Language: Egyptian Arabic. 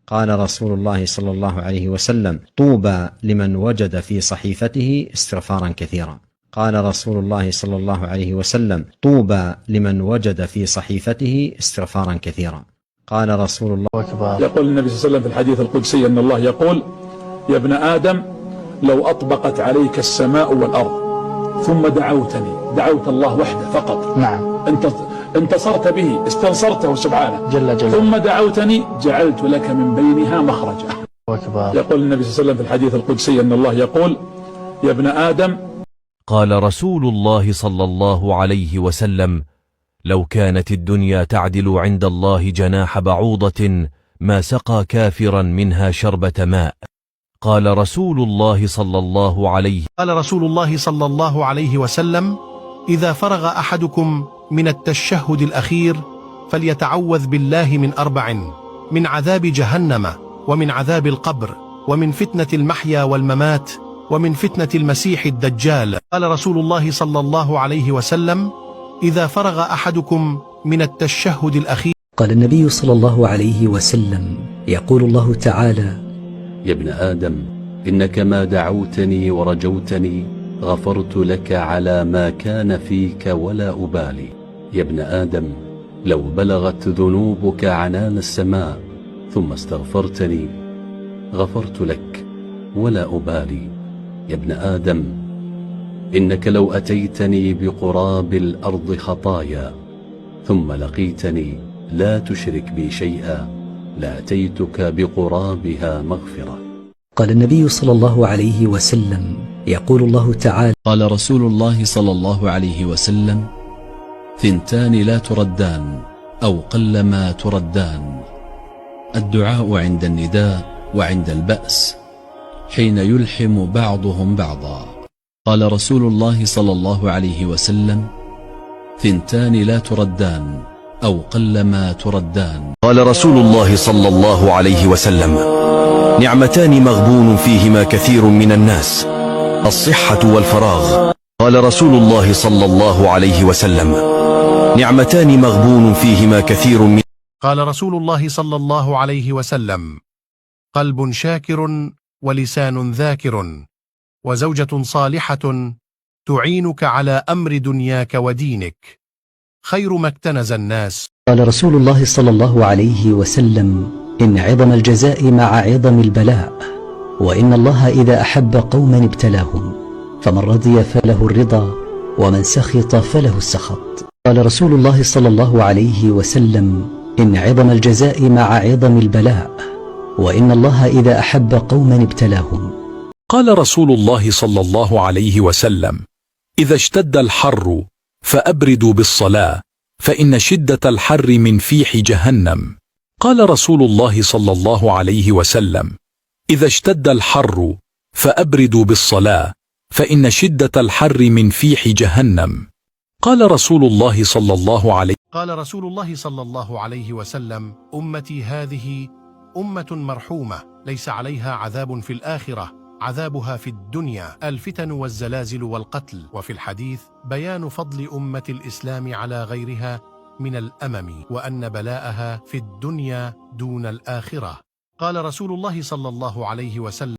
قال رسول الله صلى الله عليه وسلم: طوبى لمن وجد في صحيفته استغفارا كثيرا. قال رسول الله صلى الله عليه وسلم: طوبى لمن وجد في صحيفته استغفارا كثيرا. قال رسول الله أكبر. يقول النبي صلى الله عليه وسلم في الحديث القدسي أن الله يقول: يا ابن آدم، لو أطبقت عليك السماء والأرض ثم دعوتني، دعوت الله وحده فقط، انت انتصرت به، استنصرته سبحانه جل جلاله، ثم دعوتني جعلت لك من بينها مخرجا. أكبر. يقول النبي صلى الله عليه وسلم في الحديث القدسي أن الله يقول: يا ابن آدم. قال رسول الله صلى الله عليه وسلم: لو كانت الدنيا تعدل عند الله جناح بعوضة ما سقى كافرا منها شربة ماء. قال رسول الله صلى الله عليه قال رسول الله صلى الله عليه وسلم: إذا فرغ أحدكم من التشهد الأخير فليتعوذ بالله من أربع: من عذاب جهنم، ومن عذاب القبر، ومن فتنة المحيا والممات، ومن فتنة المسيح الدجال. قال رسول الله صلى الله عليه وسلم: إذا فرغ أحدكم من التشهد الأخير. قال النبي صلى الله عليه وسلم: يقول الله تعالى: يا ابن آدم، إنك ما دعوتني ورجوتني غفرت لك على ما كان فيك ولا أبالي. يا ابن آدم، لو بلغت ذنوبك عنان السماء ثم استغفرتني غفرت لك ولا أبالي. يا ابن آدم، إنك لو أتيتني بقراب الأرض خطايا ثم لقيتني لا تشرك بي شيئا لأتيتك بقرابها مغفرة. قال النبي صلى الله عليه وسلم: يقول الله تعالى: قال رسول الله صلى الله عليه وسلم: ثنتان لا تردان أو قلما تردان: الدعاء عند النداء وعند البأس حين يلحم بعضهم بعضا. قال رسول الله صلى الله عليه وسلم: ثنتان لا تردان أو قلما تردان. قال رسول الله صلى الله عليه وسلم: نعمتان مغبون فيهما كثير من الناس: الصحة والفراغ. قال رسول الله صلى الله عليه وسلم: نعمتان مغبون فيهما كثير من. قال رسول الله صلى الله عليه وسلم: قلب شاكر، ولسان ذاكر، وزوجة صالحة تعينك على أمر دنياك ودينك، خير ما اكتنز الناس. قال رسول الله صلى الله عليه وسلم: إن عظم الجزاء مع عظم البلاء، وإن الله إذا أحب قوما ابتلاهم، فمن رضي فله الرضا، ومن سخط فله السخط. قال رسول الله صلى الله عليه وسلم: إن عظم الجزاء مع عظم البلاء، وإن الله إذا أحب قوما ابتلاهم. قال رسول الله صلى الله عليه وسلم: إذا اشتد الحر فأبردوا بالصلاة، فإن شدة الحر من فيح جهنم. قال رسول الله صلى الله عليه وسلم: إذا اشتد الحر فأبردوا بالصلاة، فإن شدة الحر من فيح جهنم. قال رسول الله صلى الله عليه. قال رسول الله صلى الله عليه وسلم: أمتي هذه أمة مرحومة، ليس عليها عذاب في الآخرة، عذابها في الدنيا، الفتن والزلازل والقتل. وفي الحديث بيان فضل أمة الإسلام على غيرها من الأمم، وأن بلاءها في الدنيا دون الآخرة. قال رسول الله صلى الله عليه وسلم.